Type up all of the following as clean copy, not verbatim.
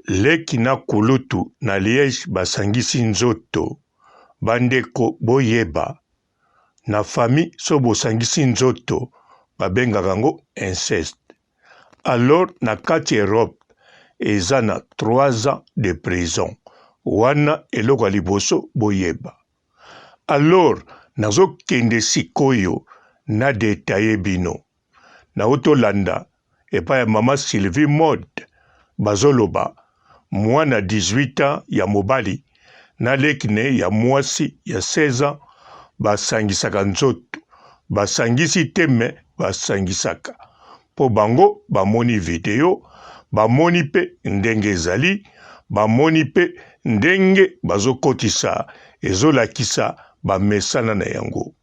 Leki na kulutu na Liège basangisi nzoto ba ndeko boyeba na famille soki bosangisi nzoto babengaka yango inceste alors na kati Europe eza na 3 ans de prison wana eloko ya liboso boyeba alors nazo kende sikoyo na detaille bino. Nauti olanda epai ya mama Sylvie Mode bazoloba mwana 18 ans ya mobali na leki ne ya mwasi ya 16 ans basangisaka nzoto basangisi te me basangisaka mpo bango bamoni video bamoni mpe ndenge ezali bamoni mpe ndenge bazokotisa ezolakisa bamesana na yango.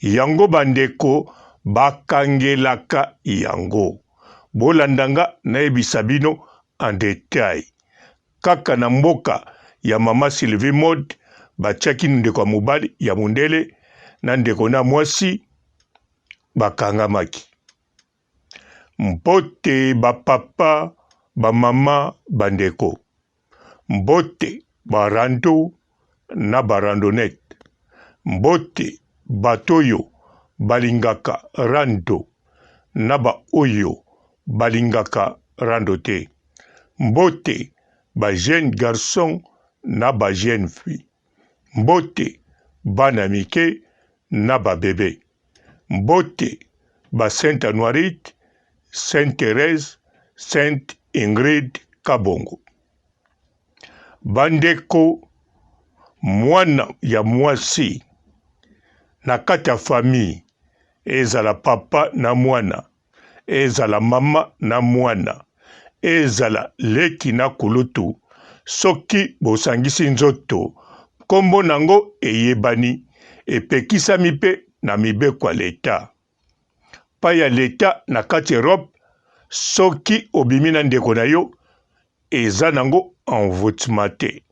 Yango ba ndeko bakangelaka yango. Bolanda nga nayebisa bino en detail. Kaka na mboka ya mama Sylvie Mode batiaki ndeko ya mobali ya mundele na ndeko na mwasi bakangamaki. Mbote ba papa, ba mama, ba ndeko. Mbote ba rando na ba randonnette. Mbote bato oyo balingaka rando na ba oyo balingaka rando te. Mbote ba jeunes garçons na ba jeunes filles. Mbote bana mike na ba bebe. Mbote ba Sainte Anuarite, Sainte Therèse, Sainte Ingrid Kabongo. Bandeko, mwana ya mwasi na kati ya famille, ezala papa na mwana, ezala mama na mwana, ezala leki na kulutu, soki bosangisi nzoto, nkombo na yango eyebani, epekisami mpe na mibeko ya leta. Pa ya leta na kati Europe, soki obimi na ndeko na yo, eza nango envoutement te.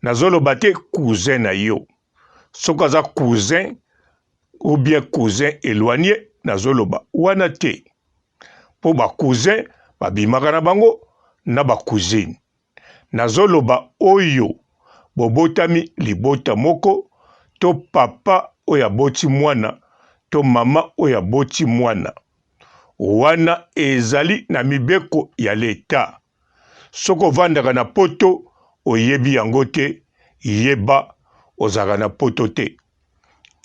Nazoloba te cousin na yo. Soki aza cousin ou bien cousin éloigné, nazoloba wana te. Po ba cousin babimaka na bango na ba cousine. Nazoloba oyo bobotami libota moko to papa oyo aboti mwana to mama oyo aboti mwana. Wana ezali na mibeko ya leta. Soki ovandaka na poto oyebi yango te, yeba ozalaka na poto te.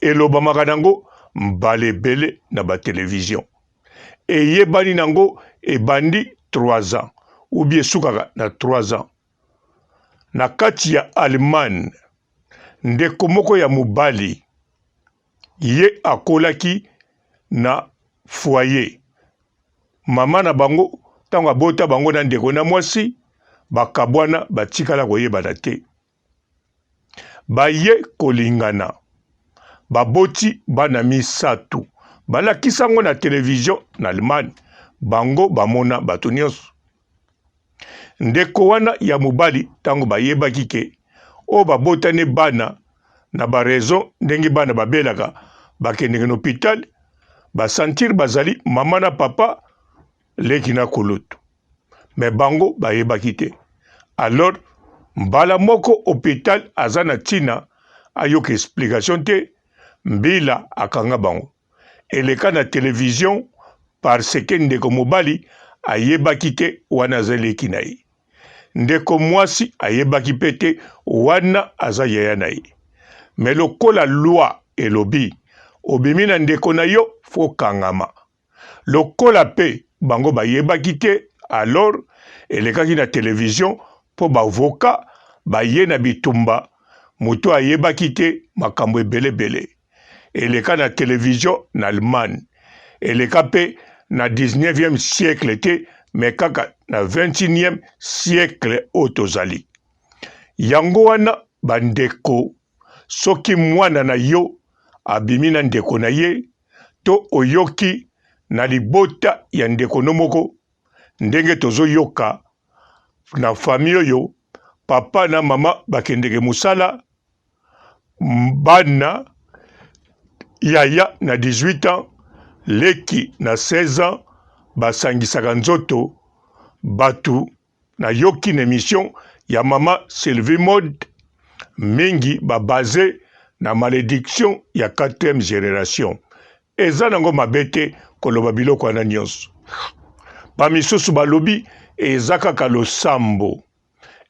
Elobamaka nango mbala ebele na ba television. Eyebani nango ebandi 3 ans ou bien esukaka na 3 ans. Na kati ya Allemagne, ndeko moko ya mobali ye akolaki na foyer. Mama na bango ntango abota bango na ndeko na mwasi bakabwana, batikala koyebana te. Baye kolingana, baboti bana misatu, balakisa yango na television na Allemagne, bango bamona bato nyonso. Ndeko wana ya mobali ntango bayebaki ke oyo babotani bana na ba raison ndenge bana babelaka bakendeke na hopital basentir bazali mama na papa leki na kulutu me bango bayebaki te alors mbala moko hopital aza na ntina ayoka explication te mbila akanga bango eleka na television parce que ndeko mobali ayebaki te wana aza leki na ye ndeko mwasi ayebaki mpe te wana aza yaya na ye me lokola loi elobi obimi na ndeko na yo fo kangama Lokola pe bango bayebaki te alors elekaki na television po ba avocat baye na bitumba moto ayebaki te makambo ebele ebele eleka na television na Allemagne eleka pe na 19e siècle te mais kaka na 21e siècle oyo tozali yango wana bandeko soki mwana na yo abimi na ndeko na ye to oyoki na libota ya ndeko no moko ndenge tozoyoka na famille oyo papa na mama bakendeke mosala bana yaya na 18 ans leki na 16 ans basangisaka nzoto bato. Nayoki na emission ya mama Sylvie Mode mingi ba base na malediction ya quatrième generation. Eza nango mabe te koloba biloko wana nyonso. Ba misusu balobi eza kaka losambo.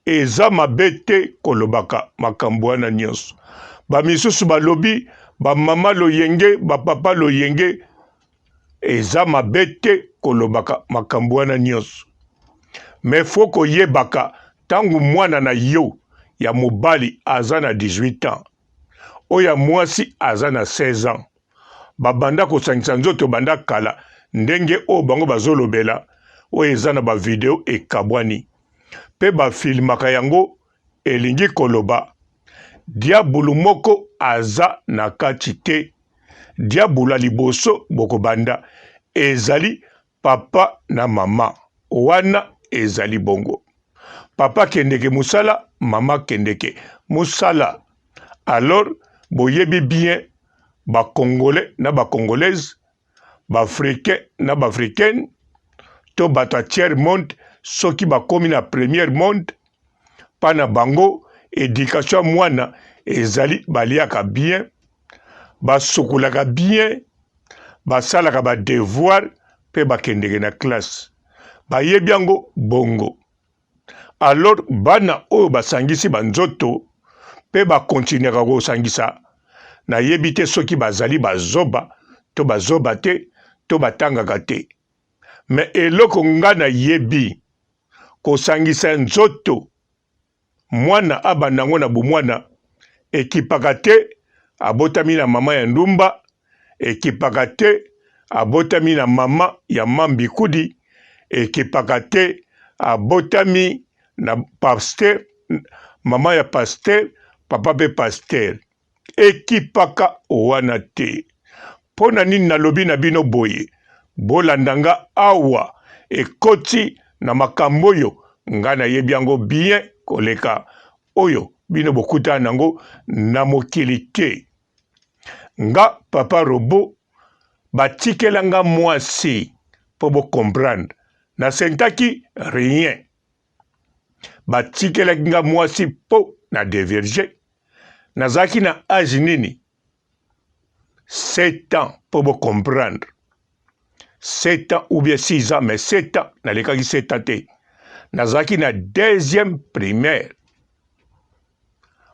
Eza mabe te kolobaka makambo wana nyonso. Ba misusu balobi ba mama loyenge, ba papa loyenge. Eza mabe te kolobaka makambo wana nyonso. Mais faut koyebaka tango mwana na yo ya mobali aza na 18 ans, oyo ya mwasi aza na 16 ans, babanda kosangisa nzoto banda kala ndenge oyo bango bazolobela, oyo eza na ba video ekabwani pe ba filmaka yango, elingi koloba diabulu moko aza na kati te. Diabulu ya liboso bokobanda ezali papa na mama. Wana ezali bongo. Papa kendeke musala, mama kendeke musala. Alors boyebi bien ba congolais na ba congolaise, ba africain na ba africaine to bato ya tiers monde soki bakomi na premier monde pa na bango education ya mwana ezali baliaka bien, basukolaka bien, basalaka ba devoir pe bakendeke na classe. Bayebi yango bongo. Alors bana oyo basangisi ba nzoto pe ba continuaka kosangisa, nayebi te soki bazali bazoba to bazoba te to batangaka te. Mais eloko nga nayebi, kosangisa nzoto mwana abanda yango na bomwana ekipaka te abotami na mama ya ndumba, ekipaka te abotami na mama ya mambikudi, ekipaka te abotami na pasteur, mama ya pasteur, papa pe pasteur. Ekipaka wana te. Mpo na nini nalobi na bino boye? Bolanda nga awa, ekoti na makambo oyo nga nayebi yango bien koleka oyo bino bokutana nango na mokili te. Nga papa robot batikela nga mwasi mpo bo comprendre, na sentaki rien. Batikelaki nga mwasi mpo na devierge. Nazalaki na age nini? 7 ans mpo bo comprendre. 7 ans ou bien 6 ans, mais 7 ans, nalekaki 7 ans te. Nazalaki na deuxième primaire.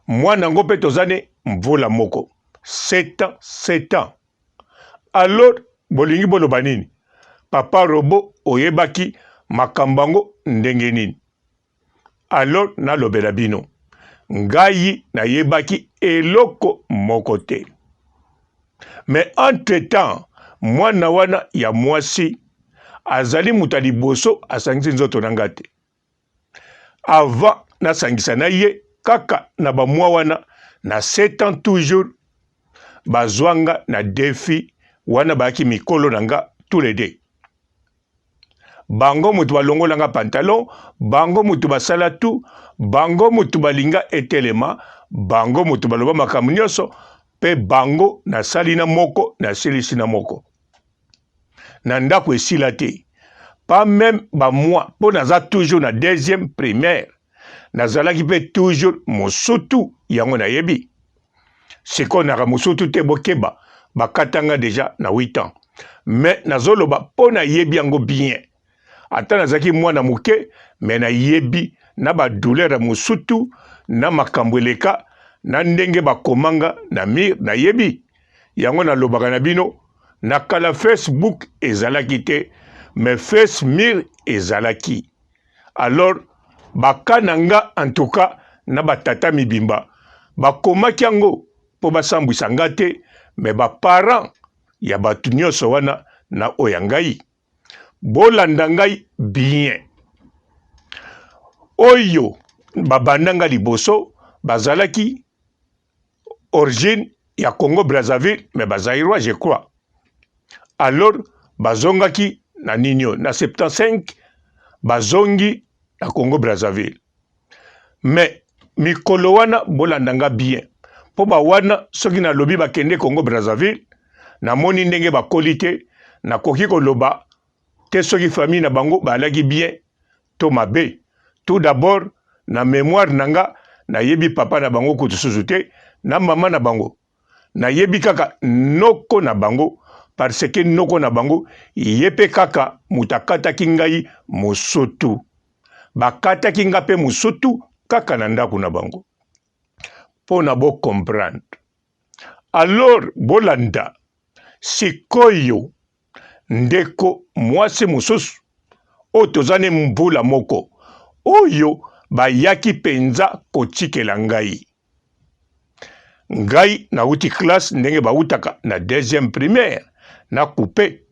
Mwana yango mpe toza ne mvula moko. 7 ans, 7 ans. Alors, bolingi boloba nini? Papa Robot oyebaki makambo yango ndenge nini? Alors nalobela bino, ngai nayebaki eloko moko te. Mais entre temps, mwana wana ya mwasi azali moto ya liboso asangisi nzoto na nga te. Avant nasangisa na ye kaka na ba mois wana na 7 ans toujours bazwa nga na defi wana bayaki mikolo na nga tous les deux. Bango mutu balongola nga pantalon, bango mutu basala tout, bango mutu balinga etelema, bango mutu baloba makambo nyonso, pe bango nasali na moko nasilisi na moko. Na ndako esila te. Pas meme ba mois, po naza toujours na deuxième primaire. Nazalaki pe toujours mosutu, yango nayebi. Sikoyo naka mosutu te, bokeba, bakata nga deja na 8 ans. Mais nazoloba po nayebi yango bien. Ata nazalaki mwana moke, mais nayebi na ba douleur ya mosutu, na makambo eleka, na ndenge bakoma nga na mur, nayebi. Yango nalobaka na bino, na kala Facebook ezalaki te, mais face mur ezalaki. Alors ba cas na nga en tout cas na ba tata mibimba bakomaki yango po basambwisa nga te, mais ba parents ya batu nionso wana na oyo ya ngai. Bolanda ngai bien. Oyo babanda nga liboso bazalaki origine ya Congo Brazzaville mais ba Zaïrois je crois. Alors bazongaki na nini oyo na 75 bazongi na Congo Brazzaville. Mais mikolo wana bolanda nga bien po ba wana soki nalobi bakende Congo Brazzaville namoni ndenge bakoli te, nakoki koloba te soki famille na bango balaki bien to mabe. Tout d'abord na memoire na nga nayebi papa na bango kutu susu te na mama na bango. Nayebi kaka noko na bango parce que noko na bango ye pe kaka moto akataki ngai mosutu. Bakataki nga pe mosutu kaka na ndako na bango. Mpo na bo comprendre. Alors bolanda sikoyo ndeko mwasi mosusu oyo toza ne mbula moko oyo bayaki mpenza kotikela ngai. Ngai nauti classe ndenge bawutaka na deuxième primaire na coupe,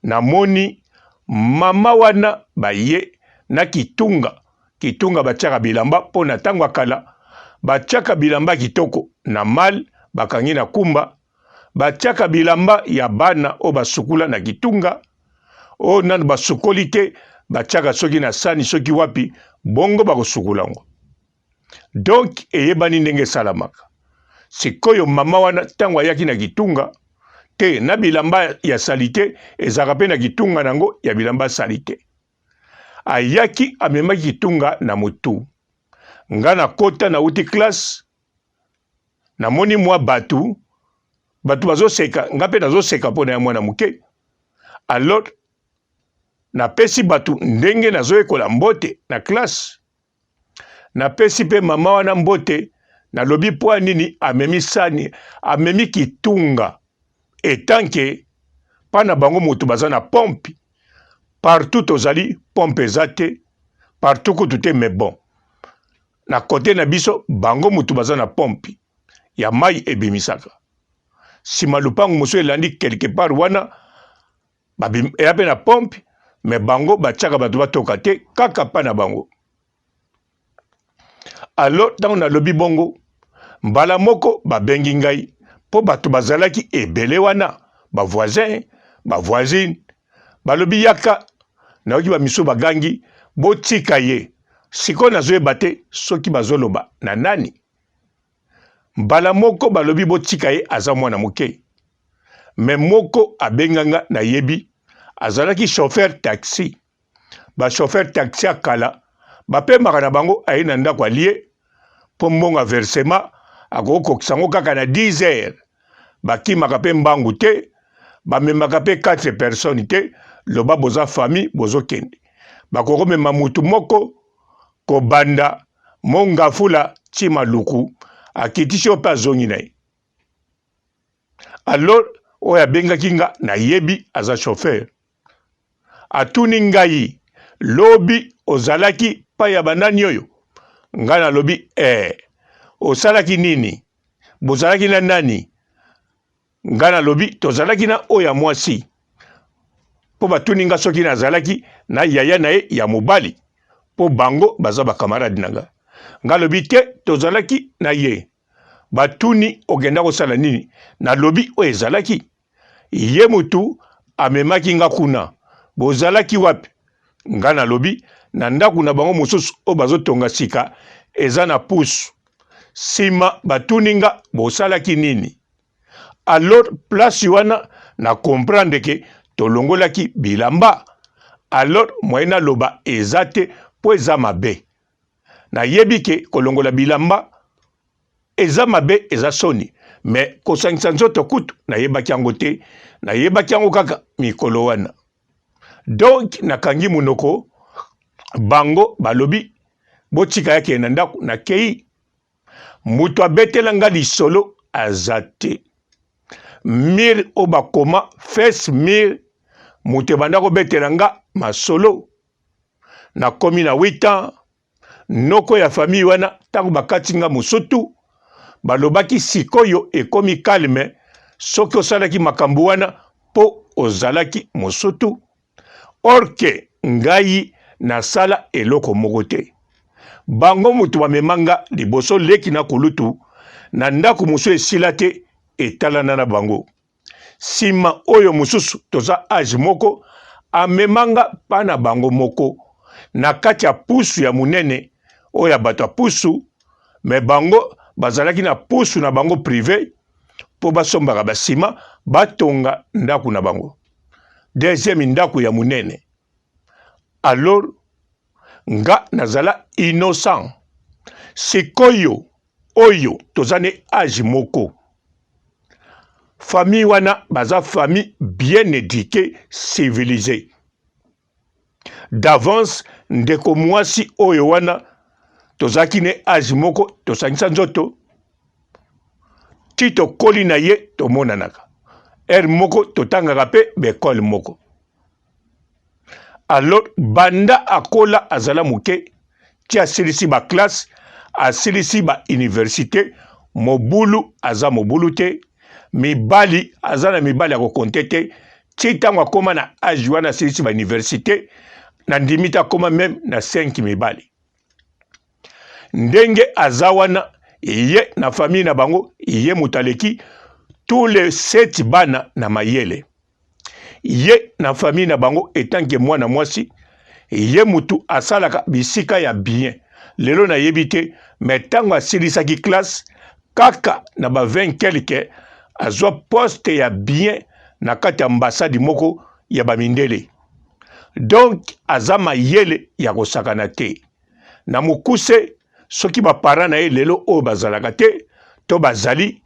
namoni mama wana baye na kitunga. Kitunga batiaka bilamba mpo na ntango ya kala batiaka bilamba kitoko na mal bakangi na kumba, batiaka bilamba ya bana oyo basukula na kitunga, oyo nanu basukoli te batiaka soki na sani soki wapi, bongo bakosukula yango. Donc eyebani ndenge esalamaka. Sikoyo mama wana ntango ayaki na kitunga te na bilamba ya salite, ezalaka mpe na kitunga na yango ya bilamba salite. Ayaki amemaki kitunga na motu. Nga nakota nauti classe, namoni mwa bato, bato bazoseka, nga mpe nazoseka mpo na ya mwana moke. Alors napesi bato ndenge nazoyekola mbote na classe. Napesi pe mama wana mbote, nalobi mpo nini amemi sani, amemi kitunga etant que pa na bango moto baza na pompe partout, tozali pompe eza te partout kutu te, mais bon na kote na biso bango moto baza na pompe ya mai ebimisaka sima lupango mosusu elandi quelque part wana eya mpe na pompe me bango batiaka bato batoka te kaka mpa na bango. Alo ntango nalobi bongo, mbala moko babengi ngai mpo bato bazalaki ebele wana, bavoisin bavoisine balobi yaka. Nayoki bamisu bagangi botika ye. Sikoyo nazoyeba te soki bazoloba na nani. Mbala moko balobi botika ye aza mwana moke. Me moko abenga nga nayebi azalaki chauffeur taxi. Ba chauffeur taxi ya kala bapemaka na bango aye na ndako alie mpo mbongo ya versement akoki kokisa yango kaka na 10 heures. Bakimaka mpe mbangu te, bamemaka mpe 4 personnes te, loba boza famille bozokende. Bakoki komema mutu moko kobanda Mont-Ngafula ti Maluku, akitisi yo mpe azongi na ye. Alors oyo abengaki nga nayebi aza chauffeur, atuni ngai lobi ozalaki pa ya banani oyo? Nga nalobi ee. Osalaki nini? Bozalaki na nani? Nga nalobi tozalaki na oyo ya mwasi, mpo batuni nga soki nazalaki na yaya na ye ya mobali, mpo bango baza ba camarade na nga. Nga alobi te tozalaki na ye. Batuni okenda kosala nini? Nalobi oyo ezalaki ye mutu amemaki nga kuna. Bozalaki wapi? Nga nalobi na ndako na bango mosusu oyo bazotonga sika eza na pusu. Sima batuni nga bosalaki nini? Alors place wana na comprendre ke tolongolaki bilamba. Alors moyen naloba eza te po eza mabe. Nayebi ke kolongola bilamba eza mabe, eza soni, mais kosangisa nzoto kutu nayebaki yango te, nayebaki yango kaka mikolo wana. Donc nakangi monoko, bango balobi botika ye akende na ndako, nakei. Moto abetela nga lisolo aza te. Mur oyo bakoma face mur, moto ebanda kobetela nga masolo. Nakomi na 8 ans, noko ya famille wana ntango bakati nga mosutu, balobaki sikoyo ekomi calme, soki osalaki makambo wana mpo ozalaki mosutu. Or que ngai nasala eloko moko te. Bango moto bamema nga liboso leki na kulutu na ndako mosusu esila te etalana na bango. Sima oyo mosusu toza age moko amema nga pa na bango moko na kati ya pusu ya monene oyo ya bato ya pusu, mais bango bazalaki na pusu na bango prive mpo basombaka basima batonga ndako na bango. Deuxième ndako ya monene. Alors. Nga nazala innocent. Sikoyo oyo toza ne age moko. Famille wana baza famille bien eduquee, civilisee. D'avance ndeko muasi oyo wana tozalaki ne age moko tosangisa nzoto ti tokoli na ye tomonanaka heure moko totangaka pe ba ecole moko alors banda akola azala moke ti asilisi ba classe asilisi ba universite mobulu aza mobulu te mibali aza na mibali ya kokonte te ti ntango akoma na age wana asilisi ba universite na ndimi te akoma meme na 5 mibali ndenge aza wana ye na famille na bango ye moto aleki tous les 7 bana na mayele ye na famille na bango etant que mwana mwasi ye mutu asalaka bisika ya bien lelo nayebi te mais ntango asilisaki classe kaka na ba 20 quelque azwa poste ya bien na kati ya ambassade moko ya bamindele donc aza mayele ya kosakana te Na mokuse, soki ba parents na ye lelo oyo bazalaka te to bazali,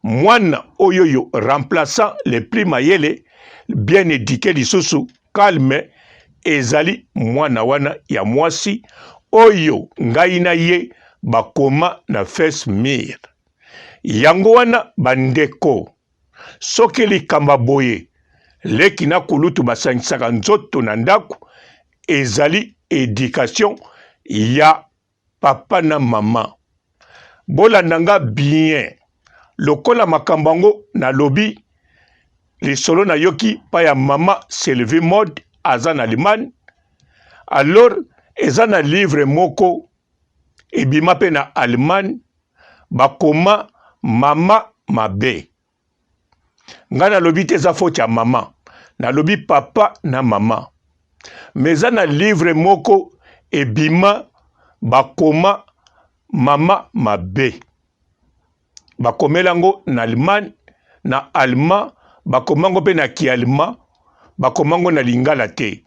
mwana oyoyo remplaçant le plus mayele, bien eduque lisusu, calme, ezali mwana wana ya mwasi oyo ngai na ye bakoma na face mur. Yango wana ba ndeko, soki likambo ya boye leki na kulutu basangisaka nzoto na ndako, ezali education ya papa na mama. Bolanda nga bien lokola makambo yango nalobi lisolo nayoki pa ya mama Sylvie Mode aza na Allemagne alors eza na livre moko ebima pe na Allemagne bakoma mama mabe. Nga nalobi te eza faute ya mama, nalobi papa na mama. Mais eza na livre moko ebima bakoma mama mabe. Bakomela yango na Allemagne, na allemand, bakoma yango pe na ki allemand, bakoma yango na lingala te.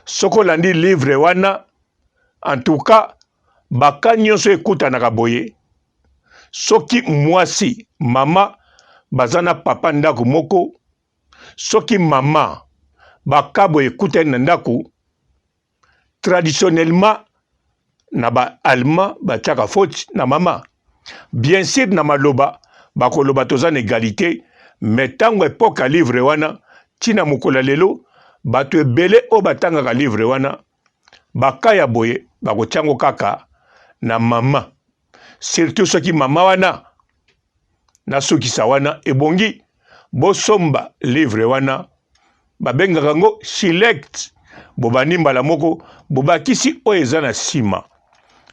Soki olandi livre wana, en tout cas ba cas nionso ekutanaka boye, soki mwasi mama baza na papa ndako moko, soki mama ba cas boye ekutani na ndako, traditionnellement na ba allemand batiaka faute na mama. Bien sur na maloba bakoloba toza na egalite, mais tango epoque ya livre wana ti na mokolo ya lelo bato ebele oyo batangaka livre wana ba cas ya boye bakotia yango kaka na mama surtout soki mama wana nasukisa wana ebongi bosomba livre wana babengaka yango select bobandi mbala moko bobakisi oyo eza na nsima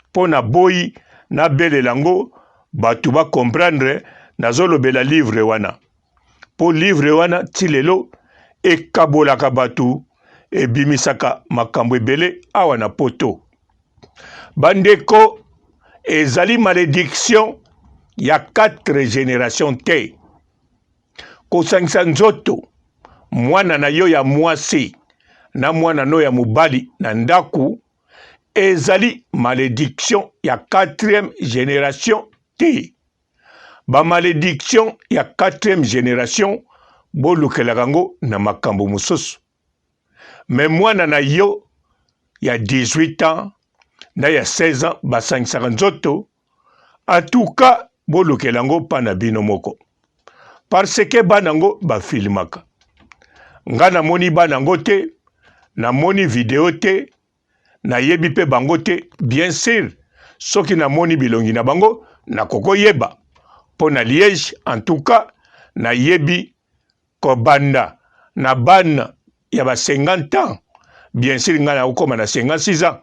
mpo na boyi nabelela yango bato ba comprendre nazolobela livre wana mpo livre wana ti lelo ekabolaka bato ebimisaka makambo ebele awa na poto bandeko ezali malediction ya 4 generation te kosangisa nzoto mwana na yo ya mwasi na mwana no ya mobali na ndako ezali malediction ya 4e generation te Ba malediction ya quatrième generation bolukelaka yango na makambo mosusu. Mais mwana na yo ya 18 ans na ya 16 ans basangisaka nzoto, en tout cas bolukela yango mpa na bino moko. Parce que bana yango bafilmaka. Nga namoni bana yango te, namoni video te, nayebi pe bango te bien sur soki namoni bilongi na bango nakokoyeba po na Liège en tout cas nayebi kobanda na bana ya ba 50 ans bien sur ngai nakokoma na 56 ans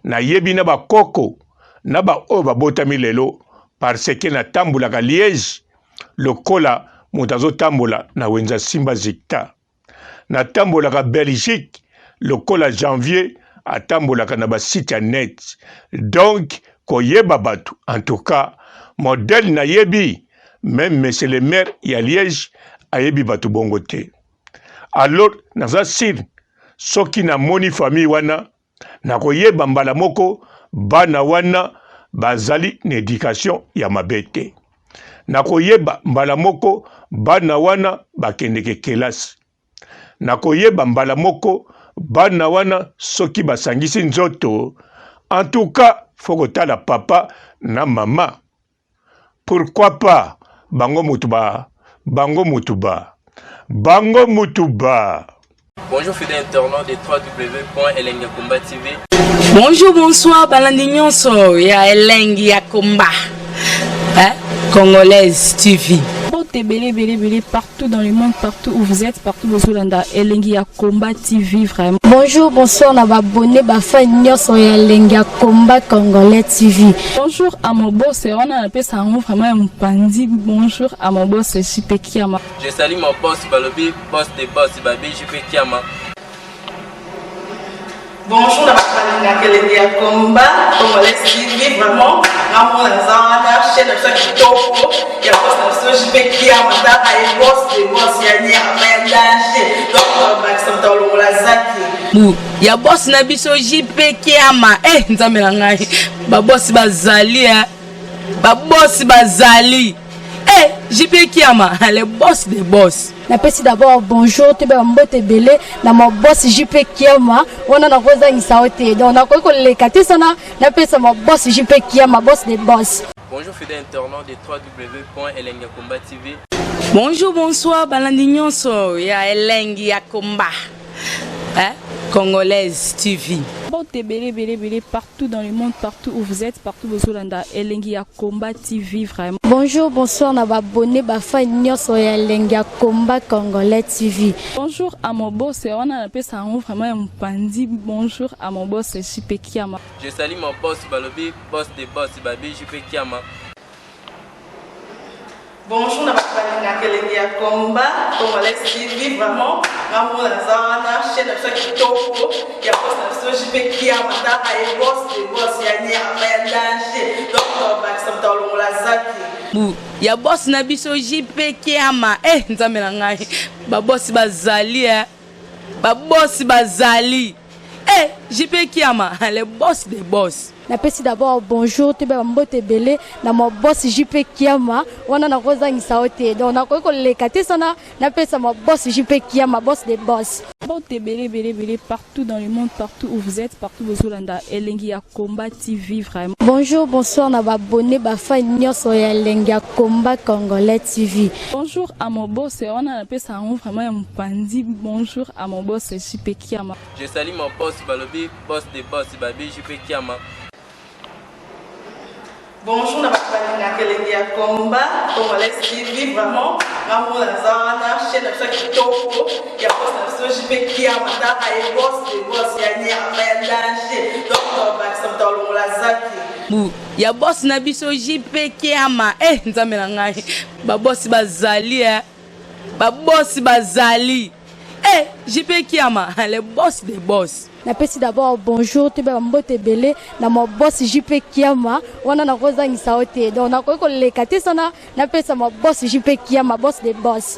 nayebi na bakoko na baoyo babotami lelo parce que natambolaka Liège lokola moto azotambola na wenza Simba Zikta. Natambolaka Belgique lokola Janvier atambolaka na ba site ya net. Donc koyeba batu en tout cas modèle nayebi meme monsieur le maire ya Liège ayebi batu bongo te. Alors naza sur soki namoni famille wana. Nakoyeba mbala moko bana wana bazali na education ya mabe te. Nakoyeba mbala moko bana wana bakendeke kelasi. Nakoyeba mbala moko bana wana soki basangisi nzoto. En tout cas, faut kotala papa na mama. Pourquoi pas bango mutu ba bango mutu ba bango mutu ba. Bonjour fidèles internautes de www.elengiyakomba TV. Bonjour, bonsoir, balandi nyonso ya Elengi ya Komba. Hein? Congolaise TV. Mbote ebele ebele ebele partout dans le monde, partout où vous êtes, partout bozolanda Elengi ya Combat TV vraiment. Bonjour, bonsoir na ba abonnés ba fans nyonso ya Elengi ya Combat Congolais TV. Bonjour à mon boss, wana napesa yango vraiment ya mopanzi. Bonjour à mon boss JP Kiama. Je salue mon boss balobi boss de boss babi JP Kiama. Bonjour na bato balingaka elengi ya combat congolais TV vraiment ngamona naza wana chaîne na biso ya kitoko ya boss na biso JP Kiama tala ye boss de boss ya nyama ya danger donc bakisa moto alongola zaki Bu ya boss na biso JP Kiama eh nzambe na ngai ba boss bazali eh ba boss bazali eh JP Kiama le boss de boss. Napesi d'abord bonjour toyeba mbote ebele na ma boss JP Kiama wana nakozangisa yo te donc nakoki koleka te sana napesa ma boss JP Kiama boss de boss. Bonjour fidèles internautes de www.elengiyakomba TV. Bonjour, bonsoir, balandi nyonso ya Elengi ya Komba. Hein? Congolaise TV. Mbote ebele ebele ebele partout dans le monde, partout où vous êtes, partout bozolanda Elengi ya Combat TV vraiment. Bonjour, bonsoir na ba abonnés ba fans nyonso ya Elengi ya Combat Congolais TV. Bonjour à mon boss, wana napesa yango vraiment ya mopanzi. Bonjour à mon boss JP Kiama. Je salue mon boss balobi boss de boss babi JP Kiama. Bonjour na bato balingaka elengi ya combat congolais TV vraiment ngamona naza wana chaîne na biso ya kitoko ya boss na biso JP Kiama tala ye boss de boss ya nyama ya danger donc bakisa moto alongola zaki Bu ya boss na biso JP Kiama eh nzambe na ngai ba boss bazali eh ba boss bazali eh JP Kiama le boss de boss. Napesi d'abord bonjour toyeba mbote ebele na ma boss JP Kiama wana nakozangisa yo te donc nakoki koleka te sana napesa ma boss JP Kiama boss de boss. Mbote ebele ebele ebele partout dans le monde, partout où vous êtes, partout bozolanda Elengi ya Combat TV vraiment. Bonjour, bonsoir na ba abonnés ba fans nyonso ya Elengi ya Combat Congolais TV. Bonjour à mon boss, wana napesa yango vraiment ya mopanzi. Bonjour à mon boss JP Kiama. Je salue mon boss balobi boss de boss babi JP Kiama. Bonjour na bato balingaka elengi ya combat congolais TV vraiment ngamona naza wana chaîne na biso ya kitoko ya boss na biso JP Kiama tala ye boss de boss ya nyama ya danger donc bakisa moto alongola zaki. Bu ya boss na biso JP Kiama eh nzambe na ngai ba boss bazali eh ba boss bazali eh JP Kiama le boss de boss. Napesi d'abord bonjour toyeba mbote ebele na ma boss JP Kiama wana nakozangisa yo te donc nakoki koleka te sana napesa ma boss JP Kiama boss de boss.